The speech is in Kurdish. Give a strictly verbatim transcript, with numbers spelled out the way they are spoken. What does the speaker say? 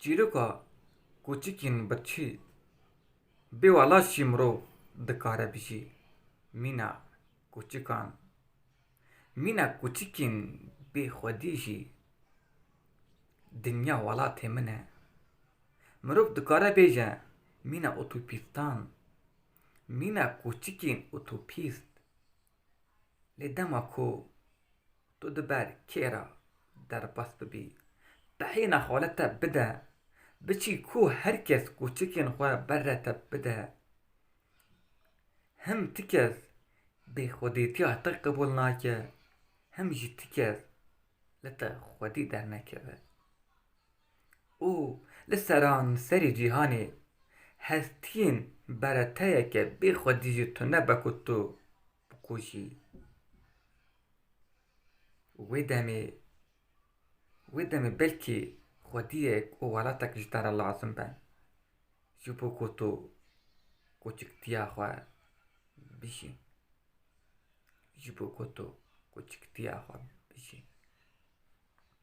Çîroka kûçikên birçî bê welat jî mirov dikare bijî. Mîna kûçikan, mîna kûçikên bê xwedî jî dinya welatê min e. Mirov dikare bêje mîna utopîstan, mîna kûçikên utopîst. Lê dema ku tu di ber kê re derbas bibî, tehîna xwe li te bide, biçî ku her kes kûçikên xwe ber re te bide, him ti kes bêxwedîtiya te qebûl nake, him jî ti kes li te xwedî dernekeve. Û li seranserê cîhanê hestiyên bereteyeke bê xwedî jî tune be ku tu bikujî. Wê demê, wê demê belkî xwediyek û welatek ji te re lazim be, ji bo ku tu kûçiktiya xwe bijî. Ji bo ku tu kûçiktiya xwe bijî.